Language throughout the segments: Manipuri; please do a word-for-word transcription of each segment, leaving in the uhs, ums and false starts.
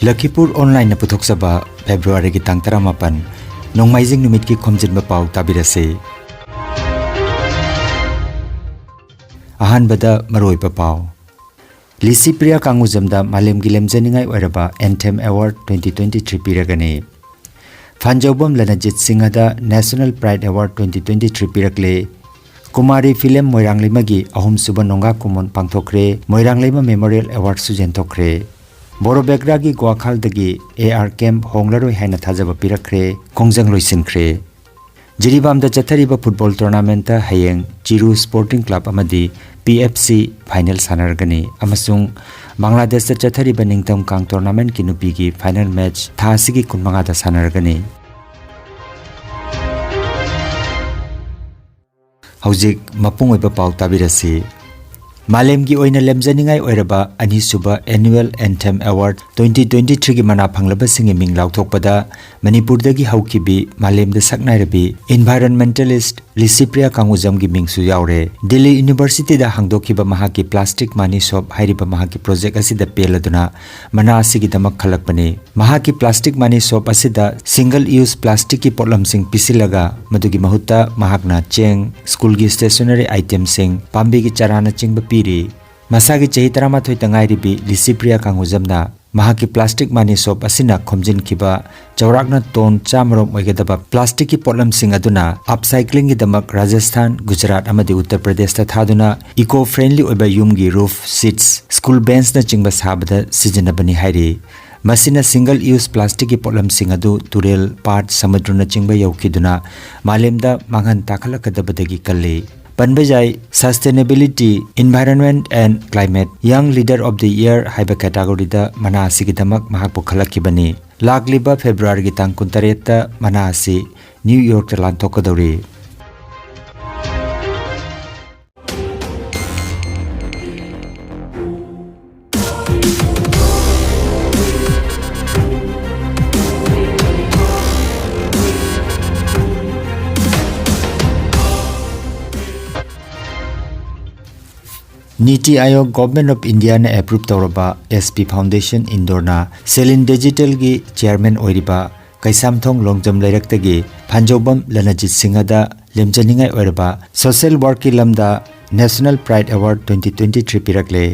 ꯂꯈꯤꯄꯨꯔ ꯑꯣꯟꯂꯥꯏꯟꯅ ꯄꯨꯊꯣꯛꯆꯕ ꯐꯦꯕ꯭ꯔꯨꯋꯥꯔꯤꯒꯤ ꯇꯥꯡ ꯇꯔꯥꯃꯥꯄꯟ, ꯅꯣꯡꯃꯥꯏꯖꯤꯡ ꯅꯨꯃꯤꯠꯀꯤ ꯈꯣꯝꯖꯤꯟꯕ ꯄꯥꯎ ꯇꯥꯕꯤꯔꯁꯤ꯫ ꯑꯍꯥꯟꯕꯗ ꯃꯔꯨꯑꯣꯏꯕ ꯄꯥꯎ꯫ ꯂꯤꯁꯤꯄ꯭ꯔꯤꯌꯥ ꯀꯥꯡꯉꯨꯖꯝꯗ ꯃꯥꯂꯦꯝꯒꯤ ꯂꯦꯝꯖꯅꯤꯡꯉꯥꯏ ꯑꯣꯏꯔꯕ Anthem Award twenty twenty-three ꯄꯤꯔꯒꯅꯤ꯫ ꯐꯥꯟꯖꯧꯕꯝ ꯂꯅꯖꯤꯠ ꯁꯤꯡꯍꯗ National Pride Award twenty twenty-three ꯄꯤꯔꯛꯂꯦ꯫ ꯀꯨꯃꯥꯔꯤ ꯐꯤꯂꯝ ꯃꯣꯏꯔꯥꯡꯂꯩꯃꯒꯤ ꯑꯍꯨꯝꯁꯨꯕ ꯅꯣꯡꯒꯥ ꯀꯨꯝꯑꯣꯟ ꯄꯥꯡꯊꯣꯛꯈ꯭ꯔꯦ꯫ ꯃꯣꯏꯔꯥꯡꯂꯩꯃ Memorial Awardꯁꯨ ꯌꯦꯟꯊꯣꯛꯈ꯭ꯔꯦ꯫ ꯕꯣꯔꯣꯕꯦꯒ꯭ꯔꯥꯒꯤ ꯒ꯭ꯋꯥꯈꯥꯜꯗꯒꯤ A R camp ꯍꯣꯡꯂꯔꯣꯏ ꯍꯥꯏꯅ ꯊꯥꯖꯕ ꯄꯤꯔꯛꯈ꯭ꯔꯦ꯫ ꯈꯣꯡꯖꯪ ꯂꯣꯏꯁꯤꯟꯈ꯭ꯔꯦ꯫ ꯖꯤꯔꯤꯕꯥꯝꯗ ꯆꯠꯊꯔꯤꯕ football tournamentꯇ ꯍꯌꯦꯡ ꯆꯤꯔꯨ Sporting Club ꯑꯃꯗꯤ P F C final ꯁꯥꯟꯅꯔꯒꯅꯤ ꯑꯃꯁꯨꯡ ꯕꯪꯒ꯭ꯂꯥꯗꯦꯁꯇ ꯆꯠꯊꯔꯤꯕ ꯅꯤꯡꯊꯝ ꯀꯥꯡ tournamentꯀꯤ ꯅꯨꯄꯤꯒꯤ final match ꯊꯥ ꯑꯁꯤꯒꯤ ꯀꯨꯟꯃꯉꯥꯗ ꯁꯥꯟꯅꯔꯒꯅꯤ꯫ ꯍꯧꯖꯤꯛ ꯃꯄꯨꯡ ꯑꯣꯏꯕ ꯄꯥꯎ ꯇꯥꯕꯤꯔꯁꯤ꯫ ꯃꯥꯂꯦꯝꯒꯤ ꯑꯣꯏꯅ ꯂꯦꯝꯖꯅꯤꯡꯉꯥꯏ ꯑꯣꯏꯔꯕ ꯑꯅꯤꯁꯨꯕ Annual Anthem Award twenty twenty-threeꯒꯤ ꯃꯅꯥ ꯐꯪꯂꯕꯁꯤꯡꯒꯤ ꯃꯤꯡ ꯂꯥꯎꯊꯣꯛꯄꯗ ꯃꯅꯤꯄꯨꯔꯗꯒꯤ ꯍꯧꯈꯤꯕꯤ ꯃꯥꯂꯦꯝꯗ ꯁꯛꯅꯥꯏꯔꯕꯤ environmentalist ꯂꯤꯁꯤꯄ꯭ꯔꯤꯌꯥ ꯀꯥꯡꯉꯨꯖꯝꯒꯤ ꯃꯤꯡꯁꯨ ꯌꯥꯎꯔꯦ꯫ ꯗꯤꯜꯂꯤ Universityꯗ ꯍꯥꯡꯗꯣꯛꯈꯤꯕ ꯃꯍꯥꯛꯀꯤ Plastic Money Shop ꯍꯥꯏꯔꯤꯕ ꯃꯍꯥꯛꯀꯤ project ꯑꯁꯤꯗ ꯄꯦꯜꯂꯗꯨꯅ ꯃꯅꯥ ꯑꯁꯤꯒꯤꯗꯃꯛ ꯈꯜꯂꯛꯄꯅꯤ꯫ ꯃꯍꯥꯛꯀꯤ Plastic Money Shop ꯑꯁꯤꯗ single use plasticꯀꯤ ꯄꯣꯠꯂꯝꯁꯤꯡ ꯄꯤꯁꯤꯜꯂꯒ ꯃꯗꯨꯒꯤ ꯃꯍꯨꯠꯇ ꯃꯍꯥꯛꯅ ꯆꯦꯡ, ꯁ꯭ꯀꯨꯜꯒꯤ stationery itemꯁꯤꯡ, ꯄꯥꯝꯕꯤꯒꯤ ꯆꯥꯔꯥꯅꯆꯤꯡꯕ ꯄꯤꯔꯤ꯫ ꯃꯁꯥꯒꯤ ꯆꯍꯤ ꯇꯔꯥꯃꯥꯊꯣꯏꯇ ꯉꯥꯏꯔꯤꯕꯤ ꯂꯤꯁꯤꯄ꯭ꯔꯤꯌꯥ ꯀꯥꯡꯉꯨꯖꯝꯅ ꯃꯍꯥꯛꯀꯤ Plastic Money Shop ꯑꯁꯤꯅ ꯈꯣꯝꯖꯤꯟꯈꯤꯕ ꯆꯥꯎꯔꯥꯛꯅ ꯇꯣꯟ ꯆꯥꯝꯃꯔꯣꯝ ꯑꯣꯏꯒꯗꯕ plasticꯀꯤ ꯄꯣꯠꯂꯝꯁꯤꯡ ꯑꯗꯨꯅ upcyclingꯒꯤꯗꯃꯛ ꯔꯥꯖꯁꯊꯥꯟ, ꯒꯨꯖꯔꯥꯠ ꯑꯃꯗꯤ ꯎꯠꯇꯔ ꯄ꯭ꯔꯗꯦꯁꯇ ꯊꯥꯗꯨꯅ eco-friendly ꯑꯣꯏꯕ ꯌꯨꯝꯒꯤ roof sheets, school benchꯅꯆꯤꯡꯕ ꯁꯥꯕꯗ ꯁꯤꯖꯤꯟꯅꯕꯅꯤ ꯍꯥꯏꯔꯤ꯫ ꯃꯁꯤꯅ single use plasticꯀꯤ ꯄꯣꯠꯂꯝꯁꯤꯡ ꯑꯗꯨ ꯇꯨꯔꯦꯜ, ꯄꯥꯠ, ꯁꯃꯨꯗ꯭ꯔꯅꯆꯤꯡꯕ ꯌꯧꯈꯤꯗꯨꯅ ꯃꯥꯂꯦꯝꯗ ꯃꯥꯡꯍꯟ ꯇꯥꯛꯍꯜꯂꯛꯀꯗꯕꯗꯒꯤ ꯀꯜꯂꯤ꯫ ꯄꯟꯕ ꯌꯥꯏ, Sustainability, Environment and Climate Young Leader of the Year ꯍꯥꯏꯕ categoryꯗ ꯃꯅꯥ ꯑꯁꯤꯒꯤꯗꯃꯛ ꯃꯍꯥꯛꯄꯨ ꯈꯜꯂꯛꯈꯤꯕꯅꯤ꯫ ꯂꯥꯛꯂꯤꯕ ꯐꯦꯕ꯭ꯔꯨꯋꯥꯔꯤꯒꯤ ꯇꯥꯡ ꯀꯨꯟꯇꯔꯦꯠꯇ ꯃꯅꯥ ꯑꯁꯤ ꯅ꯭ꯌꯨ ꯌꯣꯔꯛꯇ ꯂꯥꯟꯊꯣꯛꯀꯗꯧꯔꯤ꯫ ꯅꯤꯇꯤ ꯑꯥꯌꯣꯒ, Government of Indiaꯅ approve ꯇꯧꯔꯕ S P Foundation Indoreꯅ ꯁꯦꯂꯤꯟ ꯗꯤꯖꯤꯇꯦꯜꯒꯤ chairman ꯑꯣꯏꯔꯤꯕ ꯀꯩꯁꯥꯝꯊꯣꯡ ꯂꯣꯡꯖꯝ ꯂꯩꯔꯛꯇꯒꯤ ꯐꯥꯟꯖꯧꯕꯝ ꯂꯅꯖꯤꯠ ꯁꯤꯡꯍꯗ ꯂꯦꯝꯖꯅꯤꯡꯉꯥꯏ ꯑꯣꯏꯔꯕ social workꯀꯤ ꯂꯝꯗ National Pride Award twenty twenty three ꯄꯤꯔꯛꯂꯦ꯫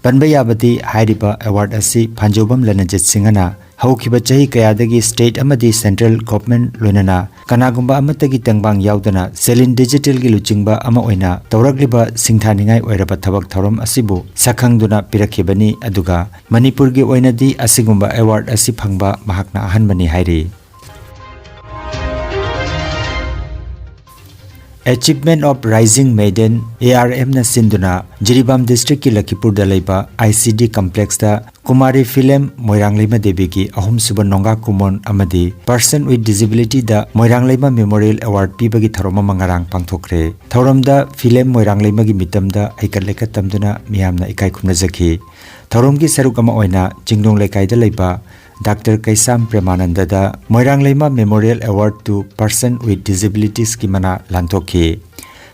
ꯄꯟꯕ ꯌꯥꯕꯗꯤ, ꯍꯥꯏꯔꯤꯕ award ꯑꯁꯤ ꯐꯥꯟꯖꯧꯕꯝ ꯂꯅꯖꯤꯠ ꯁꯤꯡꯍꯅ ꯍꯧꯈꯤꯕ ꯆꯍꯤ ꯀꯌꯥꯗꯒꯤ state ꯑꯃꯗꯤ central government ꯂꯣꯏꯅꯅ ꯀꯅꯥꯒꯨꯝꯕ ꯑꯃꯠꯇꯒꯤ ꯇꯦꯡꯕꯥꯡ ꯌꯥꯎꯗꯅ ꯁꯦꯂꯤꯟ ꯗꯤꯖꯤꯇꯦꯜꯒꯤ ꯂꯨꯆꯤꯡꯕ ꯑꯃ ꯑꯣꯏꯅ ꯇꯧꯔꯛꯂꯤꯕ ꯁꯤꯡꯊꯥꯅꯤꯡꯉꯥꯏ ꯑꯣꯏꯔꯕ ꯊꯕꯛ ꯊꯧꯔꯝ ꯑꯁꯤꯕꯨ ꯁꯛꯈꯪꯗꯨꯅ ꯄꯤꯔꯛꯈꯤꯕꯅꯤ꯫ ꯑꯗꯨꯒ ꯃꯅꯤꯄꯨꯔꯒꯤ ꯑꯣꯏꯅꯗꯤ ꯑꯁꯤꯒꯨꯝꯕ award ꯑꯁꯤ ꯐꯪꯕ ꯃꯍꯥꯛꯅ ꯑꯍꯟꯕꯅꯤ ꯍꯥꯏꯔꯤ꯫ Achievement of Rising Maiden, A R Mꯅ ꯁꯤꯟꯗꯨꯅ ꯖꯤꯔꯤꯕꯥꯝ districtꯀꯤ ꯂꯈꯤꯄꯨꯔꯗ ꯂꯩꯕ I C D complexꯇ Kumari film ꯃꯣꯏꯔꯥꯡꯂꯩꯃ ꯗꯦꯕꯤꯒꯤ ꯑꯍꯨꯝꯁꯨꯕ ꯅꯣꯡꯒꯥ ꯀꯨꯃꯣꯟ ꯑꯃꯗꯤ Person with Disabilityꯗ ꯃꯣꯏꯔꯥꯡꯂꯩꯃ Memorial Award ꯄꯤꯕꯒꯤ ꯊꯧꯔꯝ ꯑꯃ ꯉꯔꯥꯡ ꯄꯥꯡꯊꯣꯛꯈ꯭ꯔꯦ꯫ ꯊꯧꯔꯝꯗ ꯐꯤꯂꯦꯝ ꯃꯣꯏꯔꯥꯡꯂꯩꯃꯒꯤ ꯃꯤꯇꯝꯗ ꯍꯩꯀꯠ ꯂꯩꯀꯠ ꯇꯝꯗꯨꯅ ꯃꯤꯌꯥꯝꯅ ꯏꯀꯥꯏ ꯈꯨꯝꯅꯖꯈꯤ꯫ ꯊꯧꯔꯝꯒꯤ ꯁꯔꯨꯛ ꯑꯃ ꯑꯣꯏꯅ ꯆꯤꯡꯅꯨꯡ ꯂꯩꯀꯥꯏꯗ ꯂꯩꯕ Doctor Keisham ꯄ꯭ꯔꯦꯃꯥꯅꯟꯗꯗ ꯃꯣꯏꯔꯥꯡꯂꯩꯃ Memorial Award to Person with Disabilitiesꯀꯤ ꯃꯅꯥ ꯂꯥꯟꯊꯣꯛꯈꯤ꯫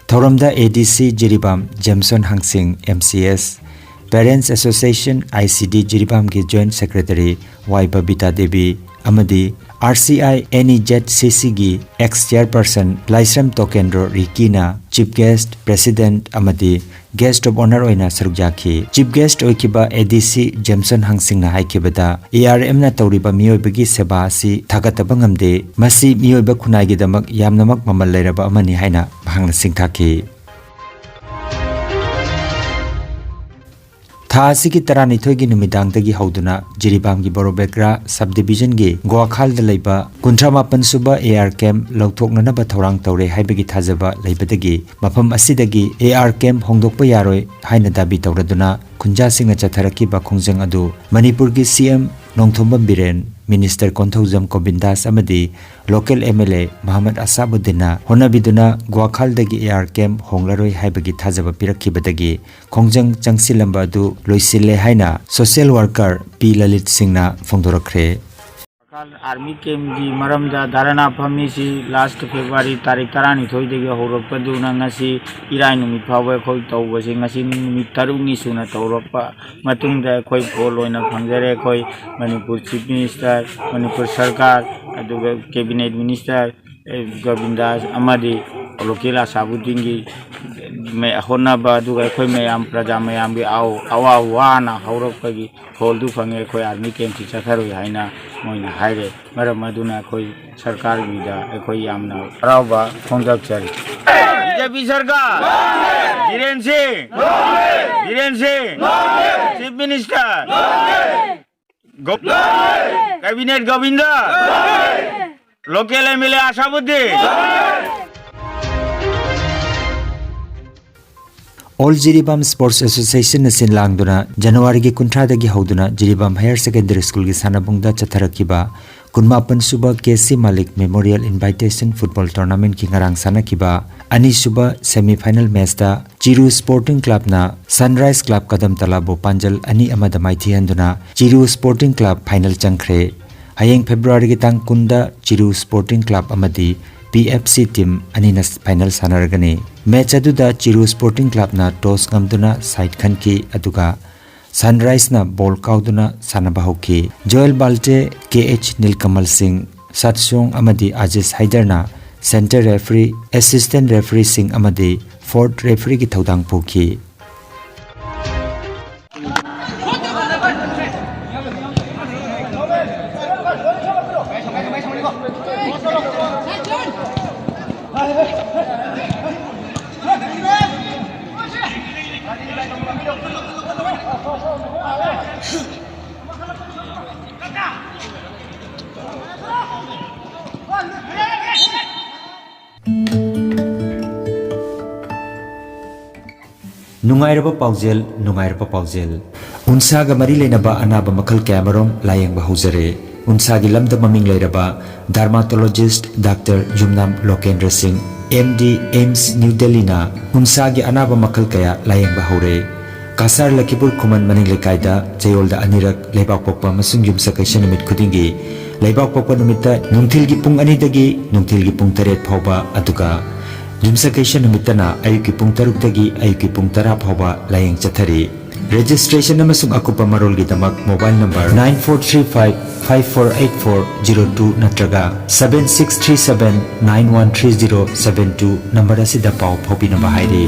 ꯊꯧꯔꯝꯗ A D C Jiribam ꯖꯦꯝꯁꯣꯟ ꯍꯪꯁꯤꯡ, M C S, Parents Association, I C D ꯖꯤꯔꯤꯕꯥꯝꯒꯤ Joint Secretary ꯋꯥꯏ ꯕꯕꯤꯇꯥ ꯗꯦꯕꯤ ꯑꯃꯗꯤ R C I N E Z C Cꯒꯤ ex chairperson Laishram ꯇꯣꯀꯦꯟꯗ꯭ꯔꯣ ꯔꯤꯀꯤꯅ chief guest, president ꯑꯃꯗꯤ guest of honour ꯑꯣꯏꯅ ꯁꯔꯨꯛ ꯌꯥꯈꯤ꯫ Chief guest ꯑꯣꯏꯈꯤꯕ A D C ꯖꯦꯝꯁꯟ ꯍꯪꯁꯤꯡꯅ ꯍꯥꯏꯈꯤꯕꯗ, A R Mꯅ ꯇꯧꯔꯤꯕ ꯃꯤꯑꯣꯏꯕꯒꯤ ꯁꯦꯕꯥ ꯑꯁꯤ ꯊꯥꯒꯠꯇꯕ ꯉꯝꯗꯦ꯫ ꯃꯁꯤ ꯃꯤꯑꯣꯏꯕ ꯈꯨꯟꯅꯥꯏꯒꯤꯗꯃꯛ ꯌꯥꯝꯅꯃꯛ ꯃꯃꯜ ꯂꯩꯔꯕ ꯑꯃꯅꯤ ꯍꯥꯏꯅ ꯃꯍꯥꯛꯅ ꯁꯤꯡꯊꯥꯈꯤ꯫ ꯊꯥ ꯑꯁꯤꯒꯤ ꯇꯔꯥꯅꯤꯊꯣꯏꯒꯤ ꯅꯨꯃꯤꯗꯥꯡꯗꯒꯤ ꯍꯧꯗꯨꯅ ꯖꯤꯔꯤꯕꯥꯝꯒꯤ ꯕꯣꯔꯣꯕꯦꯒ꯭ꯔꯥ subdivisionꯒꯤ ꯒꯣꯋꯥꯈꯥꯜꯗ ꯂꯩꯕ ꯀꯨꯟꯊ꯭ꯔꯥ ꯃꯥꯄꯟ ꯁꯨꯕ A R camp ꯂꯧꯊꯣꯛꯅꯅꯕ ꯊꯧꯔꯥꯡ ꯇꯧꯔꯦ ꯍꯥꯏꯕꯒꯤ ꯊꯥꯖꯕ ꯂꯩꯕꯗꯒꯤ ꯃꯐꯝ ꯑꯁꯤꯗꯒꯤ A R camp ꯍꯣꯡꯗꯣꯛꯄ ꯌꯥꯔꯣꯏ ꯍꯥꯏꯅ ꯗꯥꯕꯤ ꯇꯧꯔꯗꯨꯅ ꯈꯨꯟꯖꯥꯁꯤꯡꯅ ꯆꯠꯊꯔꯛꯈꯤꯕ ꯈꯣꯡꯖꯪ ꯑꯗꯨ ꯃꯅꯤꯄꯨꯔꯒꯤ C M Nongthombam Biren, Minister Konthoujam ꯒꯣꯕꯤꯟꯗꯥꯁ ꯑꯃꯗꯤ local M L A ꯃꯍꯃꯗ ꯑꯁꯥꯕꯨꯗꯤꯟꯅ ꯍꯣꯠꯅꯕꯤꯗꯨꯅ ꯒꯣꯋꯥꯈꯥꯜꯗꯒꯤ A R camp ꯍꯣꯡꯂꯔꯣꯏ ꯍꯥꯏꯕꯒꯤ ꯊꯥꯖꯕ ꯄꯤꯔꯛꯈꯤꯕꯗꯒꯤ ꯈꯣꯡꯖꯪ ꯆꯪꯁꯤꯜꯂꯝꯕ ꯑꯗꯨ ꯂꯣꯏꯁꯤꯜꯂꯦ ꯍꯥꯏꯅ social worker ꯄꯤ ꯂꯂꯤꯠ ꯁꯤꯡꯅ ꯐꯣꯡꯗꯣꯔꯛꯈ꯭ꯔꯦ꯫ ꯑꯥꯔꯃꯤ ꯀꯦꯝꯒꯤ ꯃꯔꯝꯗ ꯙꯔꯅꯥ ꯐꯝꯃꯤꯁꯤ ꯂꯥꯁ ꯐꯦꯕ꯭ꯔꯨꯋꯥꯔꯤ ꯇꯥꯔꯤꯛ ꯇꯔꯥꯅꯤꯊꯣꯏꯗꯒꯤ ꯍꯧꯔꯛꯄꯗꯨꯅ ꯉꯁꯤ ꯏꯔꯥꯏ ꯅꯨꯃꯤꯠ ꯐꯥꯎꯕ ꯑꯩꯈꯣꯏ ꯇꯧꯕꯁꯦ ꯉꯁꯤ ꯅꯨꯃꯤꯠ ꯇꯔꯨꯛꯅꯤ ꯁꯨꯅ ꯇꯧꯔꯛꯄ ꯃꯇꯨꯡꯗ ꯑꯩꯈꯣꯏ ꯐꯣꯜ ꯑꯣꯏꯅ ꯐꯪꯖꯔꯦ꯫ ꯑꯩꯈꯣꯏ ꯃꯅꯤꯄꯨꯔ ꯆꯤꯐ ꯃꯤꯅꯤꯁꯇꯔ, ꯃꯅꯤꯄꯨꯔ ꯁꯔꯀꯥꯔ, ꯑꯗꯨꯒ ꯀꯦꯕꯤꯅꯦꯠ ꯃꯤꯅꯤꯁꯇꯔ, ꯑꯦ, ꯒꯣꯕꯤꯟꯗꯥꯁ ꯑꯃꯗꯤ ꯂꯣꯀꯦꯜ ꯑꯁꯥꯕꯨꯗꯤꯟꯒꯤ ꯃ-, ꯍꯣꯠꯅꯕ, ꯑꯗꯨꯒ ꯑꯩꯈꯣꯏ ꯃꯌꯥꯝ, ꯄ꯭ꯔꯖꯥ ꯃꯌꯥꯝꯒꯤ ꯑꯋꯥ-, ꯑꯋꯥ ꯋꯥꯅ ꯍꯧꯔꯛꯄꯒꯤ ꯐꯣꯜꯗꯨ ꯐꯪꯉꯦ꯫ ꯑꯩꯈꯣꯏ ꯑꯥꯔꯃꯤ ꯀꯦꯝꯁꯤ ꯆꯠꯊꯔꯣꯏ ꯍꯥꯏꯅ ꯃꯣꯏꯅ ꯍꯥꯏꯔꯦ꯫ ꯃꯔꯝ ꯑꯗꯨꯅ ꯑꯩꯈꯣꯏ ꯁꯔꯀꯥꯔꯒꯤꯗ ꯑꯩꯈꯣꯏ ꯌꯥꯝꯅ ꯍꯔꯥꯎꯕ ꯐꯣꯡꯗꯣꯛꯆꯔꯤ꯫ ꯕꯤ ꯖꯦ ꯄꯤ ꯁꯔꯀꯥꯔ! ꯕꯤꯔꯦꯟ ꯁꯤꯡ! ꯕꯤꯔꯦꯟ ꯁꯤꯡ! Chief minister! ꯒꯣ-, cabinet Govinda! Local M L A Asabuddin! All Jiribam sports ꯑꯦꯁꯣꯁꯤꯌꯦꯁꯟꯅ ꯁꯤꯟ ꯂꯥꯡꯗꯨꯅ ꯖꯅꯋꯥꯔꯤꯒꯤ ꯀꯨꯟꯊ꯭ꯔꯥꯗꯒꯤ ꯍꯧꯗꯨꯅ ꯖꯤꯔꯤꯕꯥꯝ ꯍꯥꯌꯔ ꯁꯦꯀꯦꯟꯗꯔꯤ ꯁ꯭ꯀꯨꯜꯒꯤ ꯁꯥꯟꯅꯕꯨꯡꯗ ꯆꯠꯊꯔꯛꯈꯤꯕ ꯀꯨꯟꯃꯥꯄꯟ ꯁꯨꯕ K C Malik memorial invitation football ꯇꯣꯔꯅꯥꯃꯦꯟꯠꯀꯤ ꯉꯔꯥꯡ ꯁꯥꯟꯅꯈꯤꯕ ꯑꯅꯤꯁꯨꯕ ꯁꯦꯃꯤ ꯐꯥꯏꯅꯦꯜ ꯃꯦꯆꯇ ꯆꯤꯔꯨ ꯁ꯭ꯄꯣꯔꯇꯤꯡ ꯀ꯭ꯂꯕꯅ ꯁꯟꯔꯥꯏꯖ ꯀ꯭ꯂꯕ ꯀꯗꯝꯇꯂꯥꯕꯨ ꯄꯥꯟꯖꯜ ꯑꯅꯤ ꯑꯃꯗ ꯃꯥꯏꯊꯤꯍꯟꯗꯨꯅ ꯆꯤꯔꯨ ꯁ꯭ꯄꯣꯔꯇꯤꯡ ꯀ꯭ꯂꯕ ꯐꯥꯏꯅꯦꯜ ꯆꯪꯈ꯭ꯔꯦ꯫ ꯍꯌꯦꯡ ꯐꯦꯕ꯭ꯔꯨꯋꯥꯔꯤꯒꯤ ꯇꯥꯡ ꯀꯨꯟꯗ ꯆꯤꯔꯨ ꯁ꯭ꯄꯣꯔꯇꯤꯡ ꯀ꯭ꯂꯕ ꯑꯃꯗꯤ ꯄꯤ ꯑꯦꯐ ꯁꯤ ꯇꯤꯝ ꯑꯅꯤꯅ ꯐꯥꯏꯅꯦꯜ ꯁꯥꯟꯅꯔꯒꯅꯤ꯫ ꯃꯦꯆ ꯑꯗꯨꯗ ꯆꯤꯔꯨ ꯁ꯭ꯄꯣꯔꯇꯤꯡ ꯀ꯭ꯂꯕꯅ ꯇꯣꯁ ꯉꯝꯗꯨꯅ ꯁꯥꯏꯠ ꯈꯟꯈꯤ, ꯑꯗꯨꯒ ꯁꯟꯔꯥꯏꯖꯅ ꯕꯣꯜ ꯀꯥꯎꯗꯨꯅ ꯁꯥꯟꯅꯕ ꯍꯧꯈꯤ꯫ ꯖꯣꯌꯦꯜ ꯕꯥꯜꯇꯦ, ꯀꯦ ꯑꯩꯆ ꯅꯤꯜꯀꯃꯜ ꯁꯤꯡ, ꯁꯠꯁꯣꯡ ꯑꯃꯗꯤ ꯑꯖꯤꯁ ꯍꯥꯏꯗꯔꯅ ꯁꯦꯟꯇꯔ ꯔꯦꯐ꯭ꯔꯤ, ꯑꯦꯁꯤꯁꯇꯦꯟꯠ ꯔꯦꯐ꯭ꯔꯤꯁꯤꯡ ꯑꯃꯗꯤ ꯐꯣꯔꯠ ꯔꯦꯐ꯭ꯔꯤꯒꯤ ꯊꯧꯗꯥꯡ ꯄꯨꯈꯤ꯫ ꯅꯨꯡꯉꯥꯏꯔꯕ ꯄꯥꯎꯖꯦꯜ, ꯅꯨꯡꯉꯥꯏꯔꯕ ꯄꯥꯎꯖꯦꯜ꯫ ꯎꯟꯁꯥꯒ ꯃꯔꯤ ꯂꯩꯅꯕ ꯑꯅꯥꯕ ꯃꯈꯜ ꯀꯌꯥꯃꯔꯨꯝ ꯂꯥꯌꯦꯡꯕ ꯍꯧꯖꯔꯦ꯫ ꯎꯟꯁꯥꯒꯤ ꯂꯝꯗ ꯃꯃꯤꯡ ꯂꯩꯔꯕ ꯗꯔꯃꯥꯇꯣꯂꯣꯖꯤꯁ꯭ꯠ ꯗꯥꯛꯇꯔ ꯌꯨꯝꯅꯥꯝ ꯂꯣꯀꯦꯟꯗ꯭ꯔ ꯁꯤꯡ, ꯑꯦꯝ ꯗꯤ, ꯑꯦꯝꯁ ꯅ꯭ꯌꯨ ꯗꯦꯜꯂꯤꯅ ꯎꯟꯁꯥꯒꯤ ꯑꯅꯥꯕ ꯃꯈꯜ ꯀꯌꯥ ꯂꯥꯌꯦꯡꯕ ꯍꯧꯔꯦ꯫ ꯀꯁꯥꯔ ꯂꯈꯤꯄꯨꯔ ꯈꯨꯃꯟ ꯃꯅꯤꯡ ꯂꯩꯀꯥꯏꯗ ꯆꯌꯣꯜꯗ ꯑꯅꯤꯔꯛ ꯂꯩꯕꯥꯛꯄꯣꯛꯄ ꯑꯃꯁꯨꯡ ꯌꯨꯝꯁꯀꯩꯁ ꯅꯨꯃꯤꯠ ꯈꯨꯗꯤꯡꯒꯤ ꯂꯩꯕꯥꯛꯄꯣꯛꯄ ꯅꯨꯃꯤꯠꯇ ꯅꯨꯡꯊꯤꯜꯒꯤ ꯄꯨꯡ ꯑꯅꯤꯗꯒꯤ ꯅꯨꯡꯊꯤꯜꯒꯤ ꯄꯨꯡ ꯇꯔꯦꯠ ꯐꯥꯎꯕ, ꯑꯗꯨꯒ ꯌꯨꯝꯁꯀꯩꯁ ꯅꯨꯃꯤꯠꯇꯅ ꯑꯌꯨꯛꯀꯤ ꯄꯨꯡ ꯇꯔꯨꯛꯇꯒꯤ ꯑꯌꯨꯛꯀꯤ ꯄꯨꯡ ꯇꯔꯥ ꯐꯥꯎꯕ ꯂꯥꯏꯌꯦꯡ ꯆꯠꯊꯔꯤ꯫ Registration ꯑꯃꯁꯨꯡ ꯑꯀꯨꯞꯄ ꯃꯔꯣꯜꯒꯤꯗꯃꯛ mobile number nine four three five five four eight four zero two ꯅꯠꯇ꯭ꯔꯒ seven six three seven nine one three zero seven two number ꯑꯁꯤꯗ ꯄꯥꯎ ꯐꯥꯎꯕꯤꯅꯕ ꯍꯥꯏꯔꯤ꯫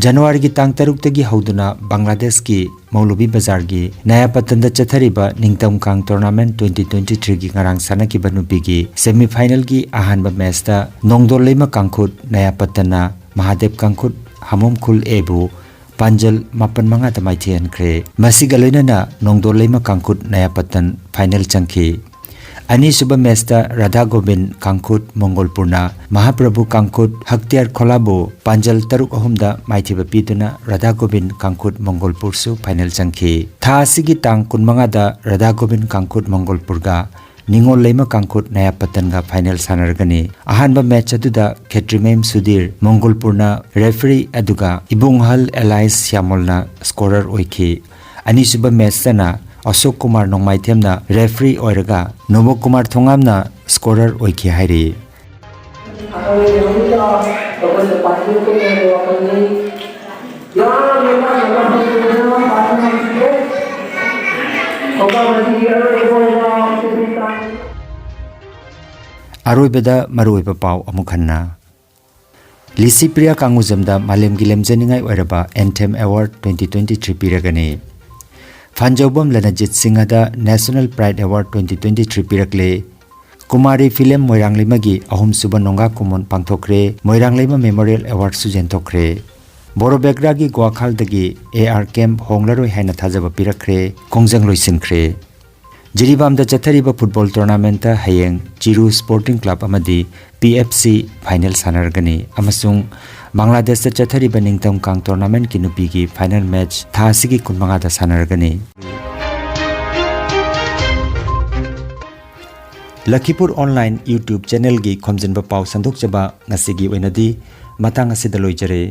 ꯖꯅꯋꯥꯔꯤꯒꯤ ꯇꯥꯡ ꯇꯔꯨꯛꯇꯒꯤ ꯍꯧꯗꯨꯅ ꯕꯪꯒ꯭ꯂꯥꯗꯦꯁꯀꯤ ꯃꯧꯂꯨꯕꯤ ꯕꯖꯥꯔꯒꯤ ꯅꯌꯥꯄꯇꯟꯗ ꯆꯠꯊꯔꯤꯕ ꯅꯤꯡꯊꯝ ꯀꯥꯡ tournament twenty twenty-threeꯒꯤ ꯉꯔꯥꯡ ꯁꯥꯟꯅꯈꯤꯕ ꯅꯨꯄꯤꯒꯤ semifinalꯒꯤ ꯑꯍꯥꯟꯕ matchꯇ ꯅꯣꯡꯗꯣꯜ ꯂꯩꯃ ꯀꯥꯡꯈꯨꯠ ꯅꯌꯥꯄꯇꯟꯅ ꯃꯍꯥꯗꯦꯕ ꯀꯥꯡꯈꯨꯠ ꯍꯃꯣꯝ ꯈꯨꯜ Aꯕꯨ ꯄꯥꯟꯖꯜ ꯃꯥꯄꯟ ꯃꯉꯥꯗ ꯃꯥꯏꯊꯤꯍꯟꯈ꯭ꯔꯦ꯫ ꯃꯁꯤꯒ ꯂꯣꯏꯅꯅ ꯅꯣꯡꯗꯣꯜ ꯂꯩꯃ ꯀꯥꯡꯈꯨꯠ ꯅꯌꯥꯄꯇꯟ final ꯆꯪꯈꯤ꯫ ꯑꯅꯤꯁꯨꯕ matchꯇ ꯔꯥꯙꯥ ꯒꯣꯕꯤꯟ ꯀꯥꯡꯈꯨꯠ ꯃꯣꯡꯒꯣꯜꯄꯨꯔꯅ ꯃꯍꯥꯄ꯭ꯔꯚꯨ ꯀꯥꯡꯈꯨꯠ ꯍꯛꯇꯤꯌꯥꯔ ꯈꯣꯂꯥꯕꯨ ꯄꯥꯟꯖꯜ ꯇꯔꯨꯛ ꯑꯍꯨꯝꯗ ꯃꯥꯏꯊꯤꯕ ꯄꯤꯗꯨꯅ ꯔꯥꯙꯥ ꯒꯣꯕꯤꯟ ꯀꯥꯡꯈꯨꯠ ꯃꯣꯡꯒꯣꯜꯄꯨꯔꯁꯨ final ꯆꯪꯈꯤ꯫ ꯊꯥ ꯑꯁꯤꯒꯤ ꯇꯥꯡ ꯀꯨꯟꯃꯉꯥꯗ ꯔꯥꯙꯥ ꯒꯣꯕꯤꯟ ꯀꯥꯡꯈꯨꯠ ꯃꯣꯡꯒꯣꯜꯄꯨꯔꯒ ꯅꯤꯉꯣꯜ ꯂꯩꯃ ꯀꯥꯡꯈꯨꯠ ꯅꯌꯥꯄꯇꯟꯒ final ꯁꯥꯟꯅꯔꯒꯅꯤ꯫ ꯑꯍꯥꯟꯕ match ꯑꯗꯨꯗ ꯈꯦꯇ꯭ꯔꯤꯃꯌꯨꯝ ꯁꯨꯙꯤꯔ ꯃꯣꯡꯒꯣꯜꯄꯨꯔꯅ referee ꯑꯗꯨꯒ ꯏꯕꯨꯡꯍꯜ ꯑꯦꯂꯥꯏꯁ ꯁ꯭ꯌꯥꯃꯣꯜꯅ scorer ꯑꯣꯏꯈꯤ꯫ ꯑꯅꯤꯁꯨꯕ matchꯇꯅ ꯑꯁꯣꯛ ꯀꯨꯃꯥꯔ ꯅꯣꯡꯃꯥꯏꯊꯦꯝꯅ referee ꯑꯣꯏꯔꯒ ꯅꯣꯕꯣ ꯀꯨꯃꯥꯔ ꯊꯣꯉꯥꯝꯅ scorer ꯑꯣꯏꯈꯤ ꯍꯥꯏꯔꯤ꯫ ꯑꯔꯣꯏꯕꯗ ꯃꯔꯨꯑꯣꯏꯕ ꯄꯥꯎ ꯑꯃꯨꯛ ꯍꯟꯅ꯫ ꯂꯤꯁꯤꯄ꯭ꯔꯤꯌꯥ ꯀꯥꯡꯉꯨꯖꯝꯗ ꯃꯥꯂꯦꯝꯒꯤ ꯂꯦꯝꯖꯅꯤꯡꯉꯥꯏ ꯑꯣꯏꯔꯕ Anthem Award twenty twenty-three ꯄꯤꯔꯒꯅꯤ꯫ ꯐꯥꯟꯖꯧꯕꯝ ꯂꯅꯖꯤꯠ ꯁꯤꯡꯍꯗ National Pride Award twenty twenty-three ꯄꯤꯔꯛꯂꯦ꯫ ꯀꯨꯃꯥꯔꯤ ꯐꯤꯂꯝ ꯃꯣꯏꯔꯥꯡꯂꯩꯃꯒꯤ ꯑꯍꯨꯝꯁꯨꯕ ꯅꯣꯡꯒꯥ ꯀꯨꯝꯑꯣꯟ ꯄꯥꯡꯊꯣꯛꯈ꯭ꯔꯦ꯫ ꯃꯣꯏꯔꯥꯡꯂꯩꯃ Memorial Awardꯁꯨ ꯌꯦꯟꯊꯣꯛꯈ꯭ꯔꯦ꯫ ꯕꯣꯔꯣꯕꯦꯒ꯭ꯔꯥꯒꯤ ꯒ꯭ꯋꯥꯈꯥꯜꯗꯒꯤ A R camp ꯍꯣꯡꯂꯔꯣꯏ ꯍꯥꯏꯅ ꯊꯥꯖꯕ ꯄꯤꯔꯛꯈ꯭ꯔꯦ꯫ ꯈꯣꯡꯖꯪ ꯂꯣꯏꯁꯤꯟꯈ꯭ꯔꯦ꯫ ꯖꯤꯔꯤꯕꯥꯝꯗ ꯆꯠꯊꯔꯤꯕ football tournamentꯇ ꯍꯌꯦꯡ ꯆꯤꯔꯨ Sporting Club ꯑꯃꯗꯤ P F C final ꯁꯥꯟꯅꯔꯒꯅꯤ ꯑꯃꯁꯨꯡ ꯕꯪꯒ꯭ꯂꯥꯗꯦꯁꯇ ꯆꯠꯊꯔꯤꯕ ꯅꯤꯡꯊꯝ ꯀꯥꯡ tournamentꯀꯤ ꯅꯨꯄꯤꯒꯤ final match ꯊꯥ ꯑꯁꯤꯒꯤ ꯀꯨꯟꯃꯉꯥꯗ ꯁꯥꯟꯅꯔꯒꯅꯤ꯫ ꯂꯈꯤꯄꯨꯔ online YouTube channelꯒꯤ ꯈꯣꯝꯖꯤꯟꯕ ꯄꯥꯎ ꯁꯟꯗꯣꯛꯆꯕ ꯉꯁꯤꯒꯤ ꯑꯣꯏꯅꯗꯤ ꯃꯇꯥꯡ ꯑꯁꯤꯗ ꯂꯣꯏꯖꯔꯦ꯫